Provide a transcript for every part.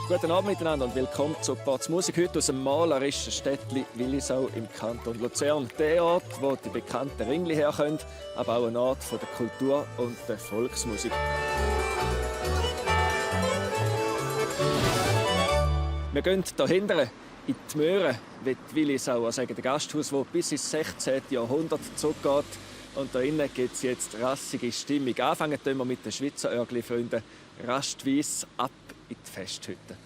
Guten Abend miteinander und willkommen zu Parts Musik. Heute aus dem malerischen Städtli Willisau im Kanton Luzern. Der Ort, wo die bekannten Ringli herkommen, aber auch ein Ort von der Kultur und der Volksmusik. Wir gehen hier hinten in die Möhre, wie die Willisauer sagen, ein Gasthaus, das bis ins 16. Jahrhundert zurückgeht. Und da innen gibt es jetzt rassige Stimmung. Anfangen wir mit den Schweizer Örgli-Freunden rastweise ab in die Festhütte.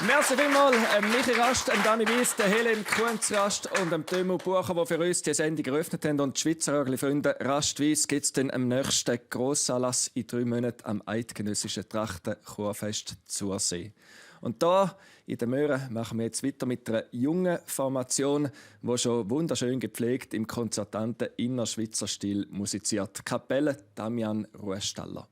Merci vielmals, Michi Rast, Dani Weiss, Helen Kunz-Rast und Timo Bucher, die für uns die Sendung eröffnet haben. Und die Schweizer Örgli-Freunde Rast-Weiss gibt es dann am nächsten Grossanlass in 3 Monaten am eidgenössischen Trachtenchorfest zur See. Und da in der Möhre machen wir jetzt weiter mit einer jungen Formation, die schon wunderschön gepflegt im konzertanten Innerschweizer Stil musiziert. Kapelle Damian Ruhestaller.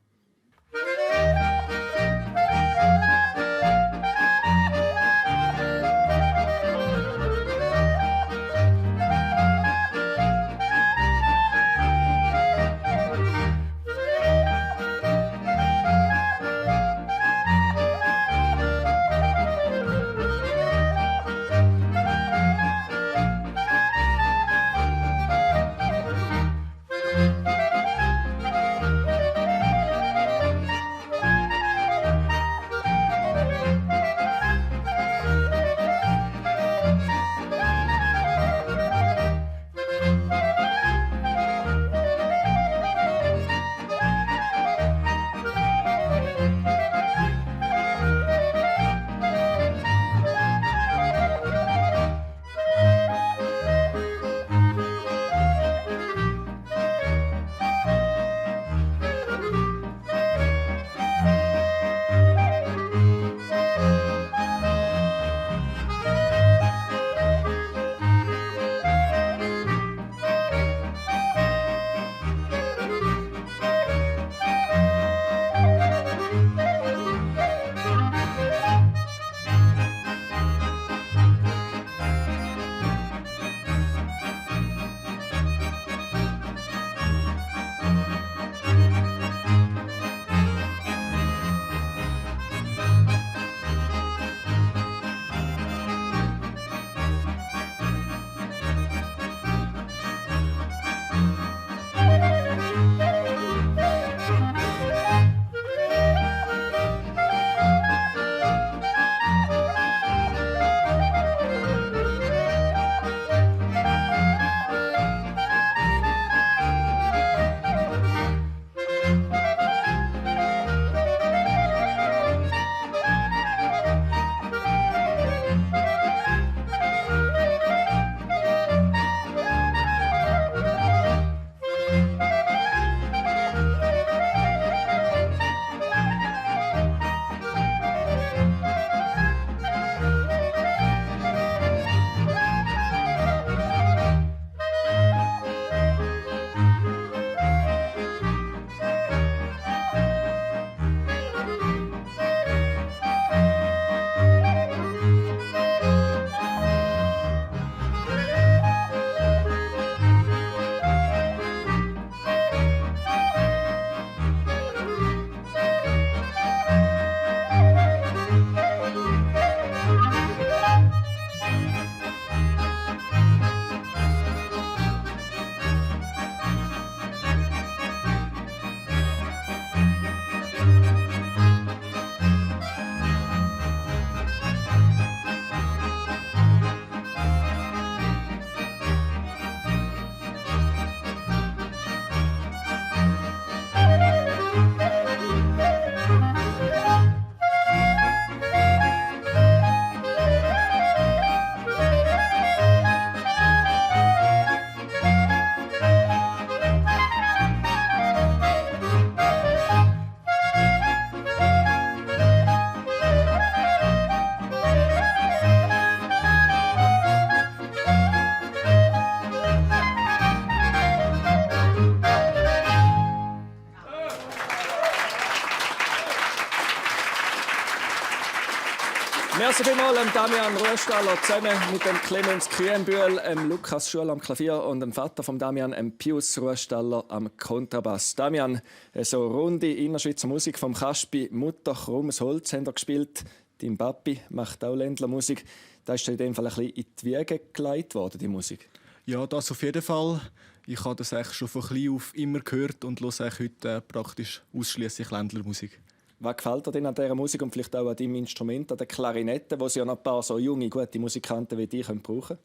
Merci vielmals Damian Ruhestaller zusammen mit dem Clemens Kühnbühl, Lukas Schul am Klavier und dem Vater von Damian, Pius Ruhestaller am Kontrabass. Damian, so runde Innerschweizer Musik vom Kaspi Mutter Krummes Holz haben wir gespielt. Dein Papi macht auch Ländlermusik. Da ist dir in dem Fall ein bisschen in die Wiege gelegt worden, die Musik. Ja, das auf jeden Fall. Ich habe das eigentlich schon von klein auf immer gehört und höre heute praktisch ausschließlich Ländlermusik. Was gefällt dir denn an dieser Musik und vielleicht auch an deinem Instrument, an der Klarinette, wo sie ja noch ein paar so junge, gute Musikanten wie dich brauchen können?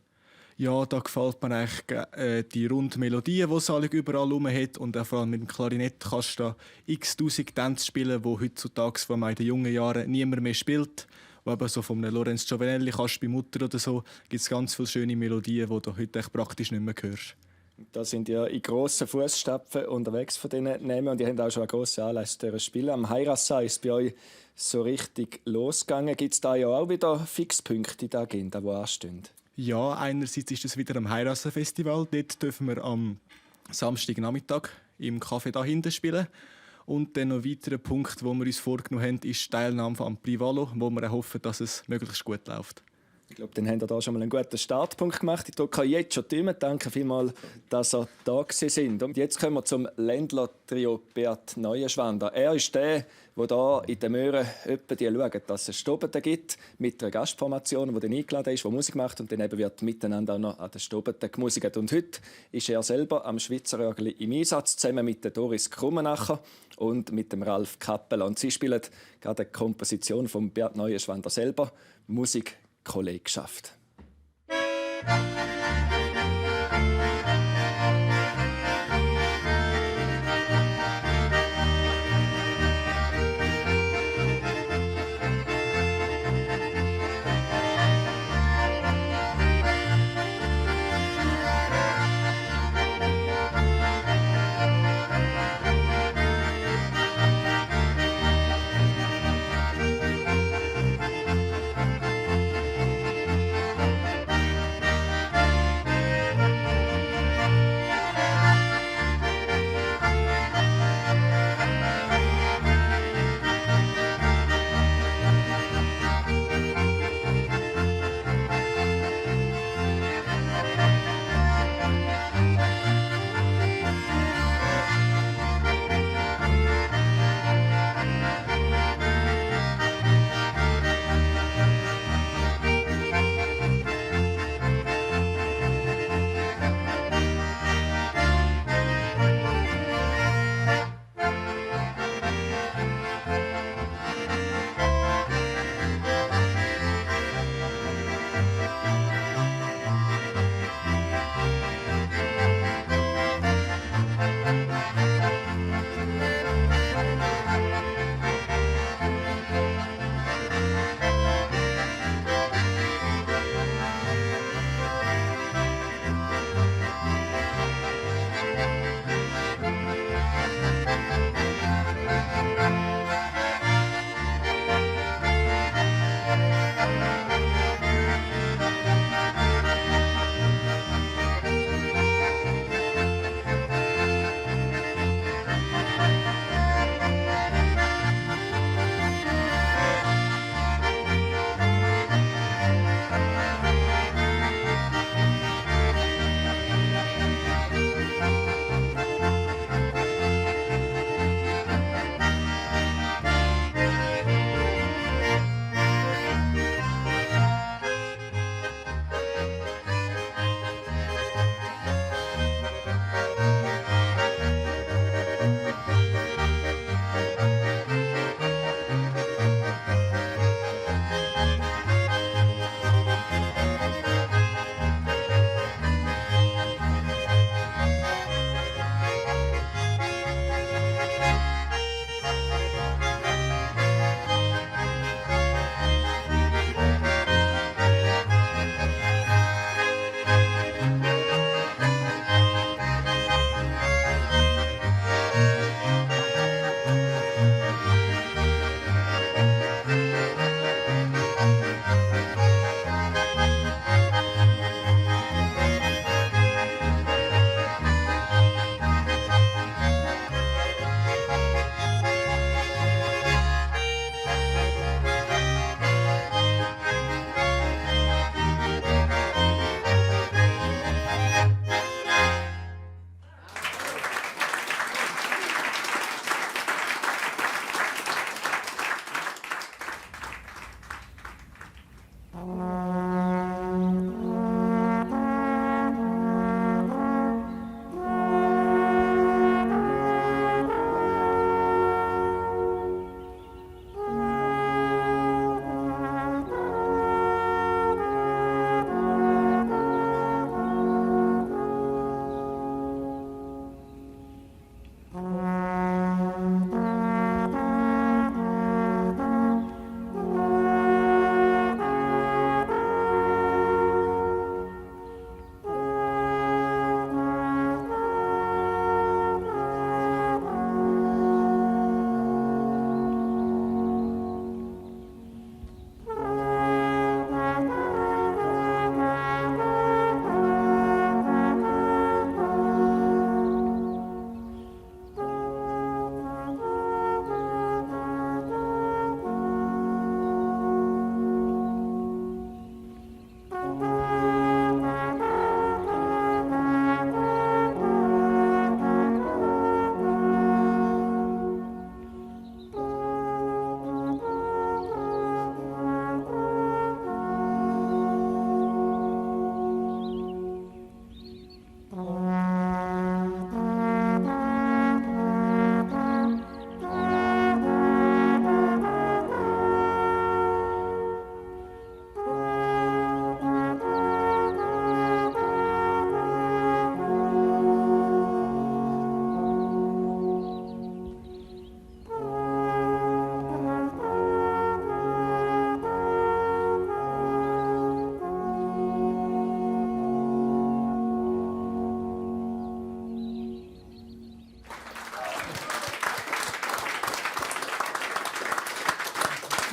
Ja, da gefällt mir eigentlich die runde Melodie, die es überall herum hat. Und auch vor allem mit dem Klarinett kannst du da x-tausend Tänze spielen, die heutzutage von in den jungen Jahren niemand mehr spielt. Wo eben so von einem Lorenzo Giovinelli, Kaspi Mutter oder so, gibt es ganz viele schöne Melodien, die du heute praktisch nicht mehr hörst. Da sind ja in grossen Fußstapfen unterwegs von diesen Namen und die haben auch schon eine grosse Anlass zu spielen. Am Heirassa ist bei euch so richtig losgegangen. Gibt es da ja auch wieder Fixpunkte in der Agenda, die anstehen? Ja, einerseits ist es wieder am Heirassa-Festival. Dort dürfen wir am Samstagnachmittag im Café da hinten spielen. Und dann noch ein weiterer Punkt, den wir uns vorgenommen haben, ist die Teilnahme am Privalo, wo wir hoffen, dass es möglichst gut läuft. Ich glaube, dann habt ihr da schon mal einen guten Startpunkt gemacht. Ich drücke euch jetzt schon die Daumen. Danke vielmals, dass ihr da sind. Und jetzt kommen wir zum Ländler-Trio Beat Neuenschwander. Er ist der hier in den Möhren schaut, dass es Stobeten gibt, mit einer Gastformation, die dann eingeladen ist, die Musik macht und dann eben wird miteinander auch noch an den Stobeten gemusikt. Und heute ist er selber am Schweizer Rögli im Einsatz, zusammen mit der Doris Krummenacher und mit dem Ralf Kappeler. Und sie spielen gerade eine Komposition von Beat Neuenschwander selber, Musikkollegschaft.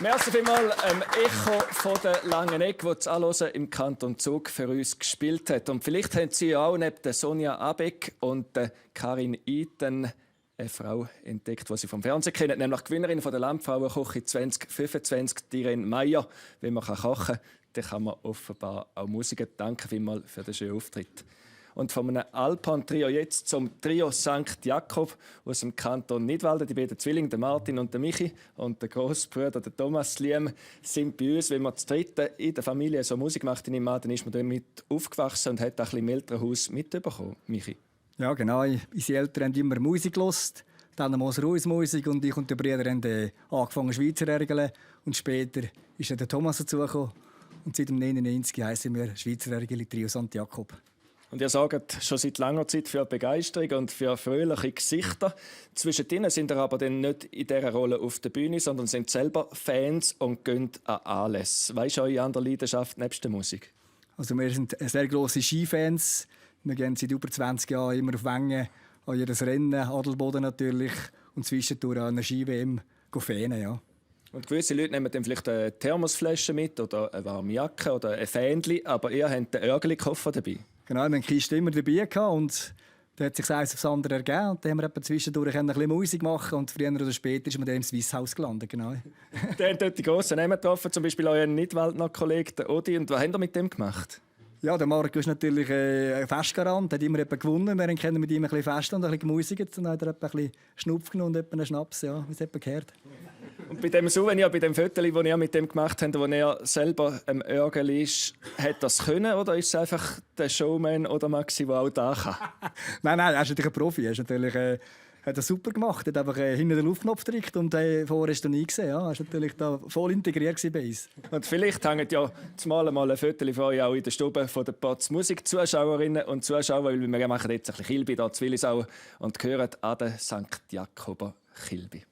Merci vielmals Echo von der Langenegg, das das Anhören im Kanton Zug für uns gespielt hat. Und vielleicht haben Sie ja auch neben der Sonja Abeck und der Karin Iten eine Frau entdeckt, die Sie vom Fernsehen kennen, nämlich die Gewinnerin von der Landfrauenküche 2025, Irene Meyer. Wenn man kochen kann, dann kann man offenbar auch Musiker. Danke vielmals für den schönen Auftritt. Und von einem Alpan-Trio jetzt zum Trio St. Jakob aus dem Kanton Nidwalden. Die beiden Zwillinge, der Martin und der Michi und der Grossbruder, der Thomas Liem, sind bei uns. Wenn man zu dritten in der Familie so Musik macht, dann ist man damit aufgewachsen und hat auch ein bisschen im Elternhaus mitbekommen. Michi? Ja, genau. Unsere Eltern haben immer Musik gehört. Dann Moser-Ruiz-Musik und ich und der Bruder haben angefangen Schweizer Ergeln. Und später ist dann der Thomas dazugekommen. Und seit dem 99 heissen wir Schweizer Ergeli Trio St. Jakob. Und ihr sorgt schon seit langer Zeit für Begeisterung und für fröhliche Gesichter. Zwischen ihnen sind ihr aber dann nicht in dieser Rolle auf der Bühne, sondern sind selber Fans und gehen an Anlässe. Was ist eure andere Leidenschaft nebst der Musik? Also wir sind sehr grosse Skifans. Wir gehen seit über 20 Jahren immer auf Wengen, an jedes Rennen, Adelboden natürlich und zwischendurch an einer Ski-WM fähnen, ja. Und gewisse Leute nehmen dann vielleicht eine Thermosflasche mit oder eine warme Jacke oder ein Fähnchen, aber ihr habt den Örgeli-Koffer dabei. Genau, wir haben die Kiste immer dabei gehabt und da hat sich eins aufs andere ergeben. Und dann haben wir zwischendurch ein bisschen Musik machen und früher oder später ist man dann im Swisshaus gelandet. Genau. Der hat dort die grossen Namen getroffen, zum Beispiel euren Nidwaldner Kollegen Odi. Und was habt ihr mit dem gemacht? Ja, der Marco ist natürlich ein Festgarant, hat immer gewonnen. Wir kennen mit ihm ein bisschen Fest und ein bisschen gemusikt. Und dann hat er ein bisschen Schnupf genommen und einen Schnaps, ja, wie es gehört. Und bei dem Souvenir, bei dem Foto, das ihr mit dem gemacht habt, wo er selber am Örgeli ist, hat das können oder ist es einfach der Showman oder Maxi, der auch da kann? Nein, er ist natürlich ein Profi. Er ist natürlich, hat das super gemacht. Er hat einfach hinten den Luftknopf gedrückt und vorher ist er nie gesehen. Ja, er war natürlich da voll integriert bei uns. Und vielleicht hängt ja zumal mal ein Foto von euch auch in der Stube von den Potz Musik-Zuschauerinnen und Zuschauer, weil wir machen jetzt ein bisschen Kilby hier zu Willisau und hören an den St. Jakober Kilby.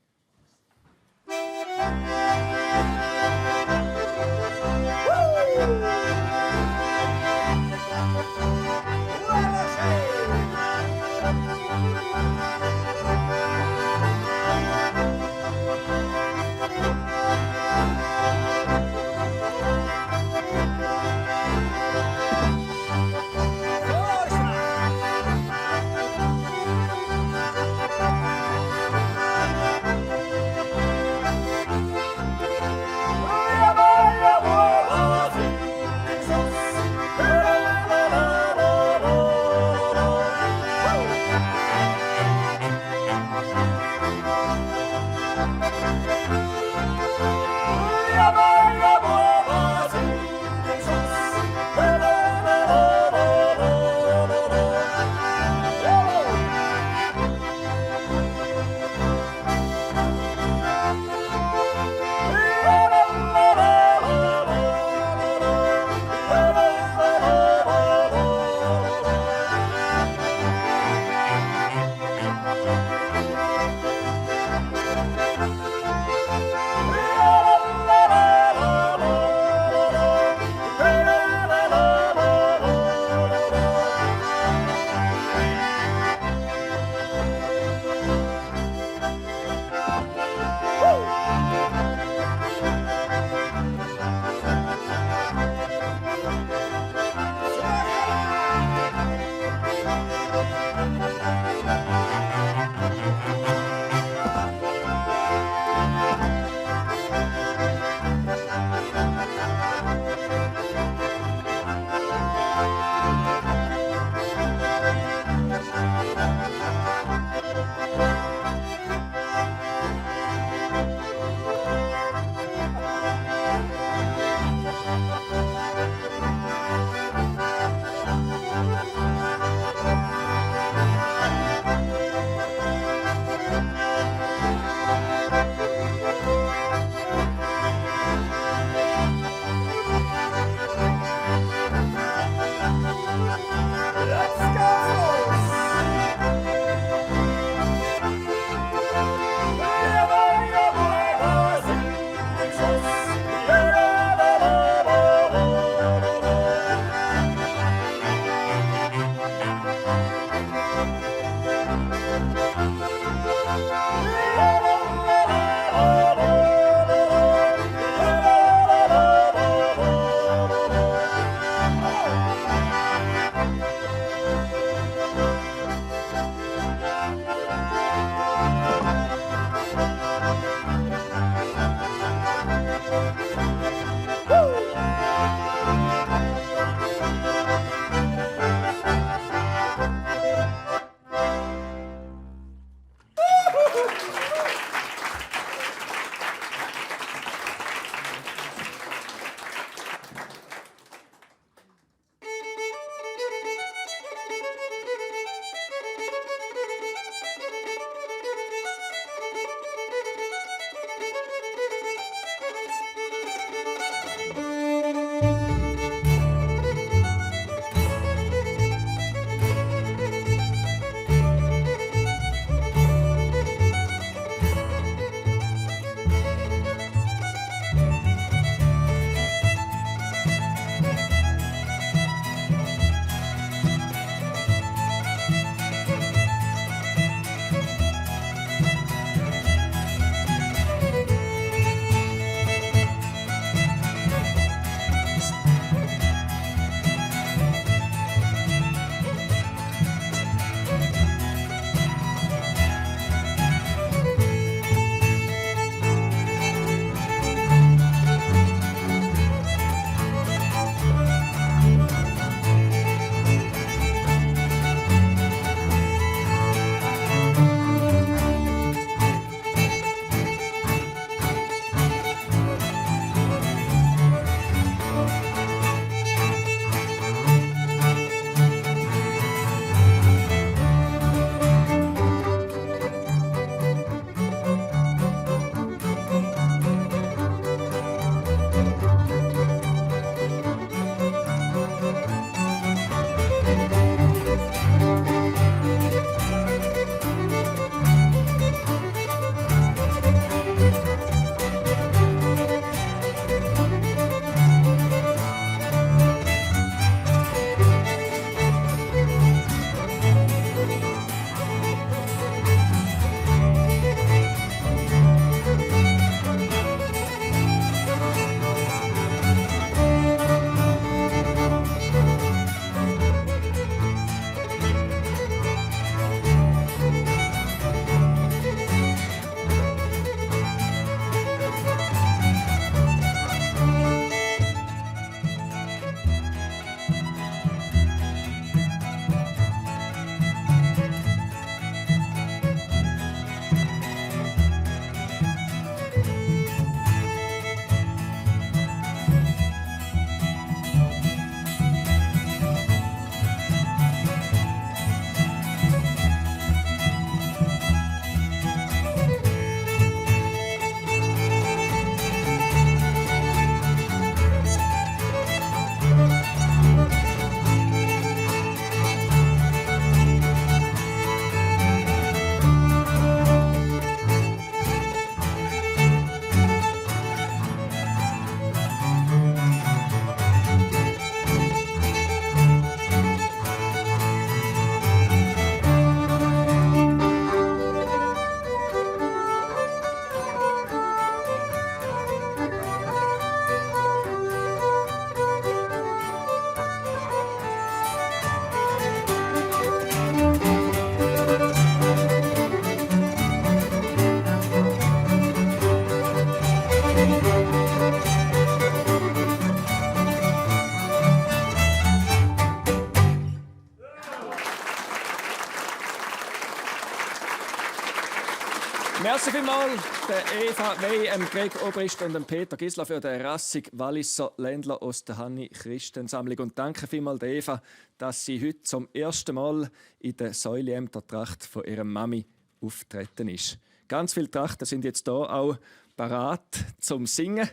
Merci vielmals der Eva Wey, Greg Obrist und dem Peter Gisler für den rassig Walliser Ländler aus der Hanni-Christen-Sammlung. Und danke vielmals der Eva, dass sie heute zum ersten Mal in der Säuliämter-Tracht von ihrer Mami auftreten ist. Ganz viele Trachten sind jetzt hier auch parat zum Singen.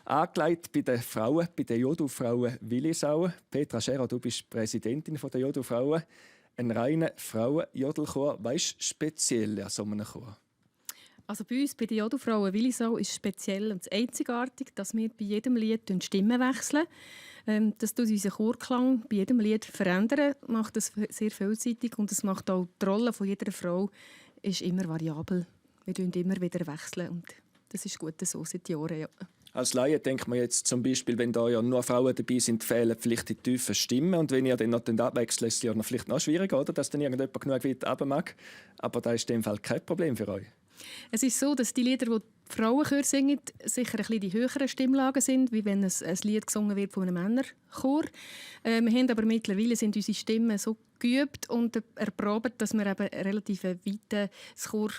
Angelegt bei den Frauen, bei den Jodu-Frauen Willisau. Petra Scherer, du bist Präsidentin der Jodu-Frauen. Ein reiner Frauen-Jodelchor. Was ist speziell an so einem Chor? Also bei uns, bei den Jodu-Frauen Willisau, ist speziell und einzigartig, dass wir bei jedem Lied die Stimmen wechseln. Das tut unseren Chorklang bei jedem Lied verändern, macht das sehr vielseitig und es macht auch die Rolle von jeder Frau ist immer variabel. Wir wechseln immer wieder wechseln und das ist gut so seit Jahren. Ja. Als Laie denkt man jetzt zum Beispiel, wenn da ja nur Frauen dabei sind, fehlen vielleicht die tiefen Stimmen. Und wenn ihr dann noch abwechselt, ist es ja noch vielleicht noch schwieriger, oder? Dass dann irgendjemand genug weit runter mag. Aber das ist in dem Fall kein Problem für euch. Es ist so, dass die Lieder, die die Frauenchöre singen, sicher ein bisschen die höheren Stimmlagen sind, wie wenn ein Lied gesungen wird von einem Männerchor. Wir haben aber mittlerweile sind unsere Stimmen so geübt und erprobt, dass wir eben relativ weit Chor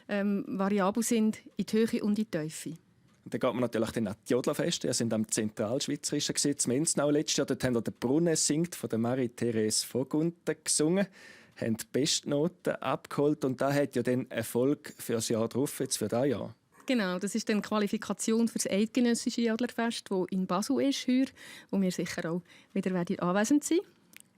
variabel sind in die Höhe und in die Tiefe. Und dann geht man natürlich an die Jodlerfeste. Wir sind am Zentralschweizerischen in Menznau letztes Jahr. Dort haben wir «Der Brunnen singt» von der Marie-Therese Vogunten gesungen. Haben die Bestnoten abgeholt und da hat ja dann Erfolg für das Jahr drauf, jetzt für dieses Jahr. Genau, das ist dann die Qualifikation für das eidgenössische Jodlerfest, das in Basel ist, heuer, wo wir sicher auch wieder anwesend sein werden.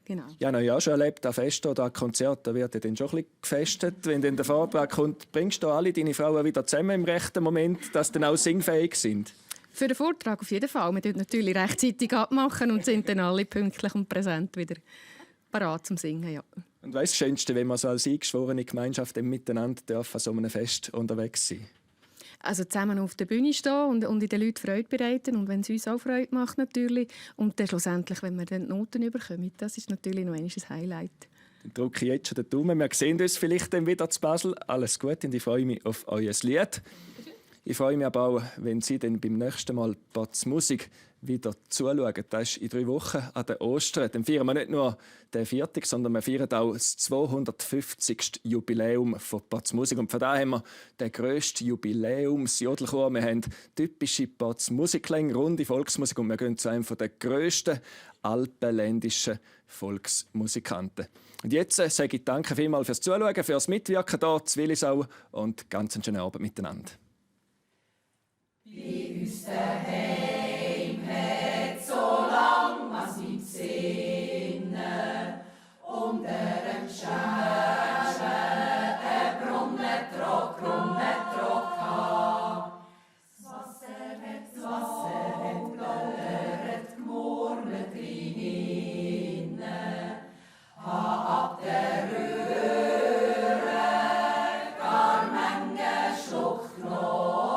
Genau. Ja, ich habe schon erlebt, an Festen oder an Konzerten da wird dann schon ein bisschen gefestet. Wenn dann der Vortrag kommt, bringst du alle deine Frauen wieder zusammen im rechten Moment, dass sie dann auch singfähig sind? Für den Vortrag auf jeden Fall. Wir machen natürlich rechtzeitig abmachen und sind dann alle pünktlich und präsent wieder parat zum Singen. Ja. Und weißt du, das Schönste, wenn man so als eingeschworene Gemeinschaft miteinander an so einem Fest unterwegs sein? Also zusammen auf der Bühne stehen und in den Leuten Freude bereiten und wenn es uns auch Freude macht natürlich. Und dann schlussendlich, wenn wir dann die Noten bekommen, das ist natürlich noch ein Highlight. Dann drücke ich jetzt schon den Daumen. Wir sehen uns vielleicht dann wieder zu Basel. Alles Gute und ich freue mich auf euer Lied. Ich freue mich aber auch, wenn Sie dann beim nächsten Mal Batz Musik wieder zuschauen. Das ist in 3 Wochen an den Ostern. Dann feiern wir nicht nur den 4., sondern wir feiern auch das 250. Jubiläum von Batz Musik. Und von daher haben wir den grössten Jubiläumsjodelchor. Wir haben typische Batz Musikklänge, runde Volksmusik und wir gehen zu einem der grössten alpenländischen Volksmusikanten. Und jetzt sage ich danke vielmals fürs Zuschauen, fürs Mitwirken hier zu Willisau und ganz einen schönen Abend miteinander. Wie uns der Heim hat so lang was mit Sinnen unter dem Schäden Brunnen trock ha. Das Wasser hat göllert, gemurmelt drinnen, ha ab der Röhre gar Menge Schluck noch.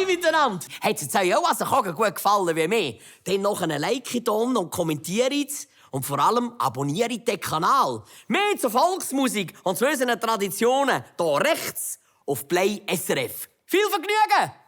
Miteinander. Hat es euch auch also gut gefallen wie mir? Dann noch einen Like da und kommentiert und vor allem abonniert den Kanal. Mehr zur Volksmusik und zu unseren Traditionen hier rechts auf Play SRF. Viel Vergnügen!